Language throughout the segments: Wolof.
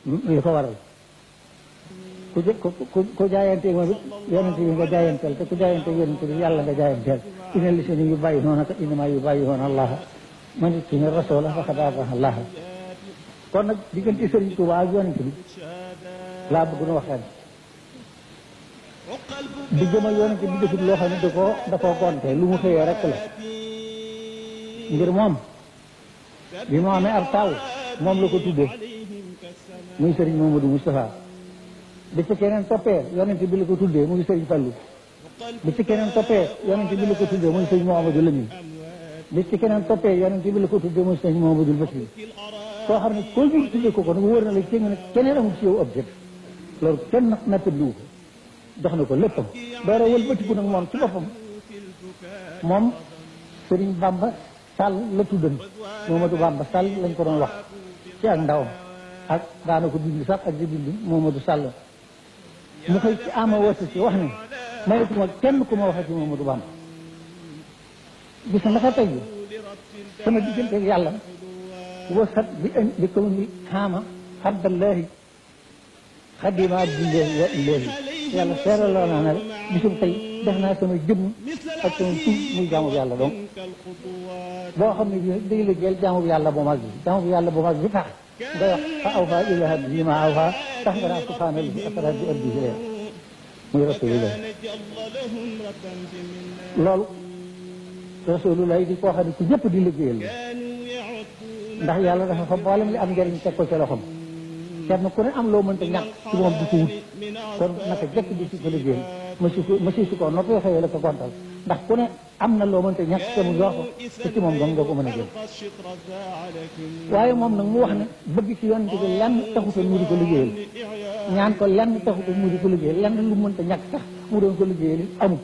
li ko waral ku jaayanteeg moom it yonente bi nga jaayanteel te ku jaayanteeg yonente bi yàlla nga jaayanteel ina li seen yu bàyyi noona ka inama yu bàyyi woon allah man it ci ne rasoola faqad ata'a allah kon nag diggante Sëriñ Tuubaa ak yonente bi laa bëgg na waxtaan diggam ak yonente bi defut loo xam ne da koo gonte lu mu xëyee rek la ngir moom bi mu amee ab taw moom la ko tuddee muy Sëriñ Mamadou Moustapha bi ci keneen toppee yonente bi la ko tuddee muy Sëriñ Fallu bi ci keneen toppee yonente bi la ko tuddee muy Sëriñ Mouhamadou Lamine bi ci keneen toppee yonente bi la ko tuddee muy Sëriñ Mouhamadou Bachir koo xam ne koo ñu tuddee ko nag wóor na la ci nga ne keneen amul ci yow objet loolu kenn nattaliwu ko jox na ko léppam doora wëlbatiku nag moom ci boppam moom Sëriñ Bamba Sall la tuddan Mamadou Bamba Sall lañ ko doon wax ci ak ndawam ak daana ko bind sax ak di bind Mamadou Sall mu xëy ci ama wasa ci wax ne mayetuma kenn ku ma waxe ci Mamadou Bamba gis na naka tey sama diggante ak yàlla wasat bi ko ni xaama xabdallahi xadima abdillahi wa illahi yàlla seeraloo naa ne bisum tey def naa sama jëmm ak sama tur muy jaamu yàlla donc boo xam ne day liggéeyal jaamu yàlla bu mag bi jaamu yàlla bu mag bi tax nga wax fa awha ila abdihi ma awha tax nga naa subhaana allazi asra bi abdihi leen muy rasulullah loolu rasulullah di koo xam ne ku ñëpp di liggéeyal ndax yàlla dafa fa mboolem li am njëriñ teg ko ci loxoom kenn ku ne am loo mënta ñàkk ci moom di ko wut kon naka jëkk di si ko liggéeyal masi si ko noppee xëyee la ko gontal ndax ku ne am na loo mënta ñàkk te mu jox ko te ci moom dong nga ko mën a jël waaye moom nag mu wax ne bëgg ci yonent bi lenn taxutoon mu di ko liggéeyal ñaan ko lenn taxutoon mu di ko liggéeyal lenn lu mënta ñàkk sax mu doon ko liggéeyal amul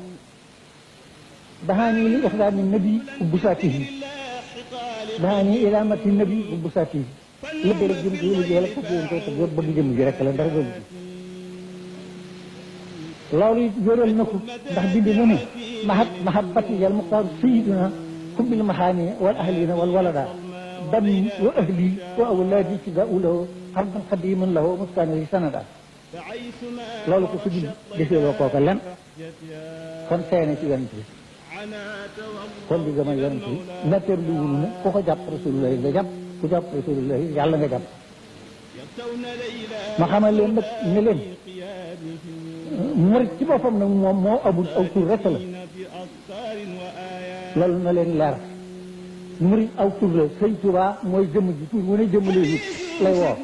daxaa nii li ixdaami nabi ubbu saatihi daxaa nii ilaamati nabi ubbu saatihi liggéey rek jëm ci liggéeyal ak yéen koy tëgg bëgg jëm ji rek la dara bëgg loolu it wéral na ko ndax bind na ne mahabbati yal muxtaar sayiduna kubbil maxaani wal ahlina wal walada dami wa ahli wa awlaadi ci daa ulawo xarban xadiman lahu muskaani sanada loolu ko su di defeeloo kooka len kon seene ci yonent bi kon di gëm a yonent bi natteer lu wulu ne ku ko jàpp rasulullah nga jàpp ku jàpp rasulullah yàlla nga jàpp ma xamal leen nag ne leen murit ci boppam nag moom moo amul aw tur rek la loolu na leen leer murit aw tur la Sëñ Tuubaa mooy jëmm ji tur wu ne jëmmalee nit lay woo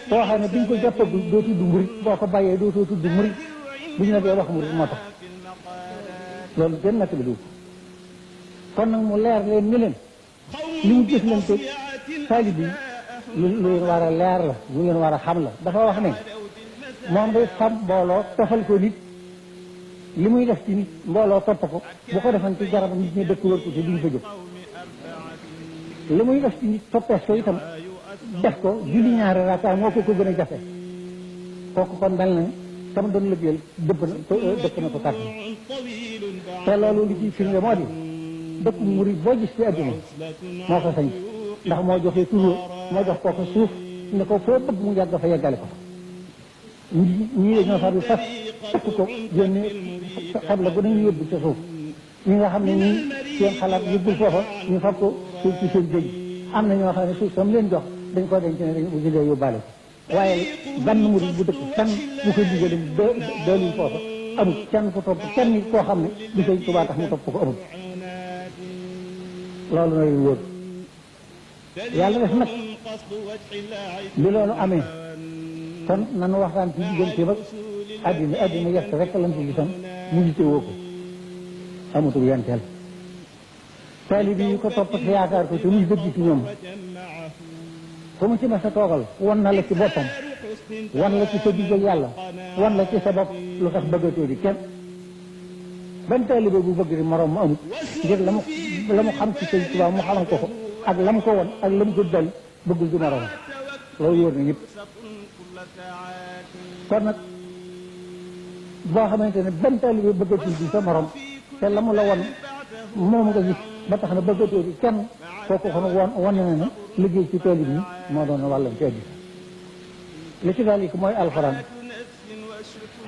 soo xam ne biñ ko jàppagul doo tudd murit boo ko bàyyee dootoo tudd murit bu ñu la dee wax murit moo tax loolu gën naka bi du kon nag mu leer leen ni leen li mu gis leen te taalib yi lu leen war a leer la lu leen war a xam la dafa wax ne moom day xam mbooloo tofal ko nit li muy def ci nit mbooloo topp ko bu ko defan ci garab nit ñi dëkk wër ko te duñ fa jóg li muy def ci nit toppees ko itam def ko julli ñaari rakaa moo ko gën a jafe kooku kon mel na tam doon liggéeyal dëpp na ko kàtt te loolu li ciy firnde moo di dëkk murid boo gis ci àdduna moo ko sañ ndax moo joxee tur moo jox kooku suuf ne ko foo bëgg mu yàgg fa yeggale ko ñii dañoo far bi fas takk ko génne xam la bu nañu yóbbu ca suuf ñi nga xam ne ñii seen xalaat yëggul foofa ñu fab ko suuf ci seen géej am na ñoo xam ne suuf sam leen jox dañ ko denc ne dañ bu jëlee yóbbaale ko waaye benn murid bu dëkk kenn bu ko liggéey doolul foofa amul kenn ko topp kenn nit koo xam ne du Sëñ Tuubaa tax mu topp ko amul loolu na leen wóor yàlla def nag li loolu amee kon nanu waxtaan ci diggante ba àddina yett rek lañ ko gisoon mu gite woo ko amatul yenteel taalibe yi ko topp te yaakaar ko te muy dëgg ci ñoom fu mu ci ma sa toogal wan na la ci boppam wan la ci sa digg ak yàlla wan la ci sa bopp lu tax bëggatoo di kenn benn taalibe bu bëgg di moroom mu amut ngir la mu xam ci Sëñ Tuubaa mu xamal ko ko ak la mu ko won ak la mu ko dal bëggul di moroom loolu wóor na ñëpp kon nag boo xamante ne benn taalibe bëggatul di sa morom te la mu la won moom nga gis ba tax na bëggatoo di kenn kooku xam wan na ne liggéey ci taalibe yi moo doon wàllam ci àddina li ci dalik mooy alxuraan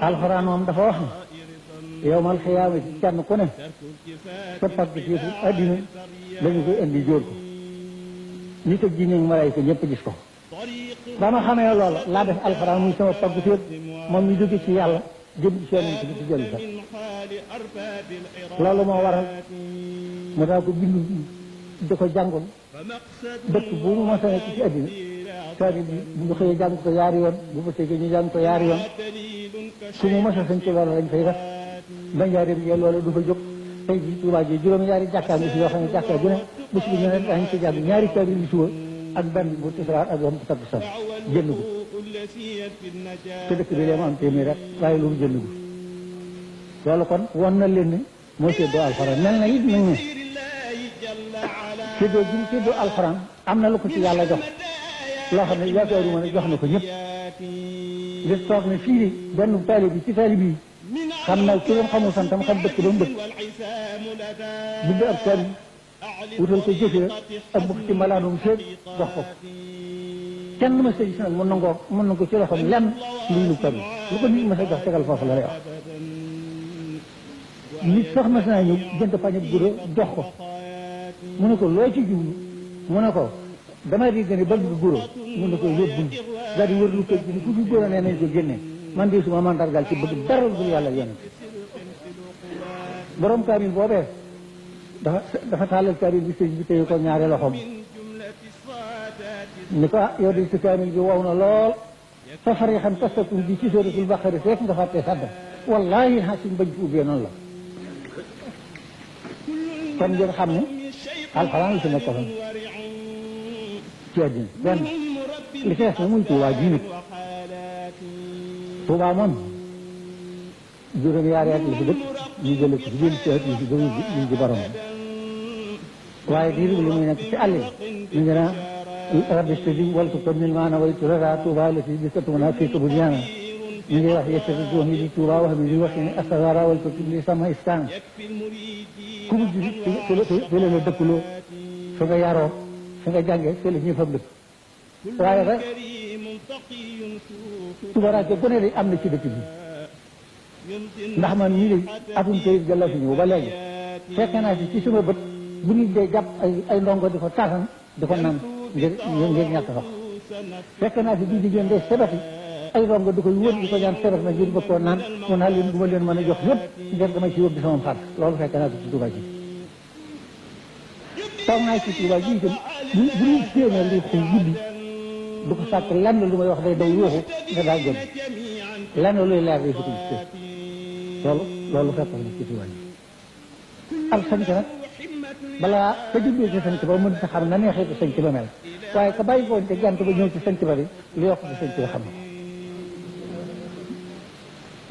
alxuraan moom dafa wax ne yowmal xiyaama ci kenn ku ne sa pàgg ci addina dañu koy indi jóor ko ñi ko jinne malaayika ñëpp gis ko ba ma xamee loola laa def alxuraan muy sama pàgg féet moom ñu jóge ci yàlla jëm ci seen bi ci jël sax loolu moo waral mu daa ko bind di ko jàngoon dëkk bu mu mos a nekk ci addina kaamil bi bu ñu xëyee jàng ko yaari yoon bu ma tegee ñu jàng ko yaari yoon ku mu mos a sañ ci loolu lañ fay def ba njaareem yee loolu du fa jóg tey jii Tuubaa ji juróom-ñaari jàkkaam bi si yoo xam ne jàkkaa bu ne bés bu ñu ne dañ ci jàng ñaari kaamil bi suba ak benn bu tisbaar ak benn bu takkusaan jënd ko te dëkk bi lee mu am téeméer rek waaye loolu jënd ko loolu kon won na leen ne moo séddoo alxuraan mel na it nañ ne séddoo gi mu séddoo alxuraan am na lu ko ci yàlla jox loo xam ne yaakaaruma ne jox na ko ñëpp li toog ne fii benn taalib bi ci taalib yi xam na ki leen xamul santam xam dëkk ba mu dëkk bind ab taalib wutal ko jëfee ak bukk ci malaanum seet jox ko kenn ma sëñ si nag mën na ko ci loxoom lenn luy lu taalib lu ko nit ma sa jox tegal foofu la lay wax nit sax mas naa ñëw jënd pañe guro jox ko mu ne ko loo ci jublu mu ne ko damay dégg ne bëgg guro mu ne ko yóbbul daal di wër lu ko ji ku fi guro nee nañ ko génne man de suma mandargal ci bëgg dara dul yàlla yonent borom kaamil boobee dafa taalal kaamil bi sëñ bi téye ko ñaari loxoom ni ko yow de si kaamil bi wow na lool sa fari xam tasatum bi ci suratul baqara fekk nga fàttee sadda wallahi ha suñ bañ fi ubbee noonu la kon ngeen xam ne alxuraan li fi nekk fan ci àddina benn li fees na muy Tuubaa ji nit Tuubaa moom juróom-ñaari at la fi dëkk ñu jële ko ci biir ci at yi ci gëmu ñu ci borom waaye diir bi li muy nekk ci àll bi ñu ngi naan rabbi stadi waltu ko mil maana waytu rara Tuubaa la fi bisatuna fii ko bu ñaana ñu ngi wax yestati doomi di Tuubaa wax mi di wax ne astagara waltu li sama istaan ku mu ji fi la dëkkuloo fi nga yaroo fi nga jàngee fi la ñuy fab dëkk waaye rek tubaraake bu ne de am na ci dëkk bi ndax man ñii de atum kayit ga la fi ñëw ba léegi fekk naa ci sama bët bu nit dee jàpp ay ndongo di ko taasan di ko naan ngir ñàkk ndox fekk naa ci bi jigéen de sebati ay ndongo di koy wër di ko ñaan sebat na ngir bëgg koo naan mu naa leen du ma leen mën a jox yëpp ngir dama ci wër di sama xar loolu fekk naa ci Tuubaa ji toog naa ci Tuubaa ji itam bu ñu séenee li xëy guddi du ko sàkk lenn lu may wax day daw yooxu nga daal jëm lenn luy leer day futu ci loolu fekk na ci Tuubaa ji ab sanc nag balaa ka juddoo ci sanc ba mën ta xam na neexee ko sanc ba mel waaye ka bàyyi ko te gant ba ñëw ci sanc ba bi lu yokk ci sanc ba xam na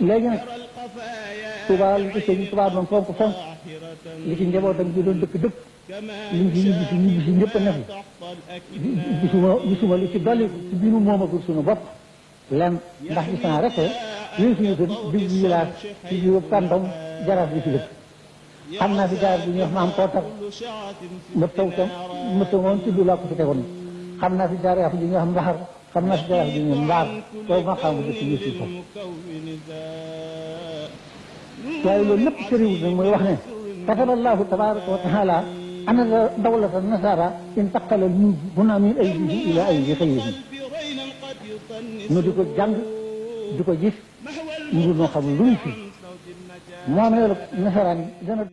léegi nag Tuubaa li ci sëñ Tuubaa doon fonk li ci njabootam bi doon dëkk liñ ci ñibbi si ñëpp a ne fi gisuma lu ci dolli ci biinu moomagul suñu bopp lenn ndax gis naa rek yooyu suñu kër dig bi village ci biir kàndom jaraaf bi fi dëkk xam naa fi jaraaf bi ñuy wax maam Kootar ma taw tam ma taw moom tudd laa ko fi tegoon xam naa fi jaraaf bi ñuy wax Mbaxar xam naa fi jaraaf bi ñuy Mbaar boobu ma xam dëkk yi si foofu waaye loolu lépp sëriwul nag mooy wax ne kataba allahu tabaraka wa taala ana dawlata nasara intaqala min huna min aydihi ila aydi xayrihim nu di ko jàng di ko gis ñu noo xam lu ñu fi moomeelu nasaraan yi dana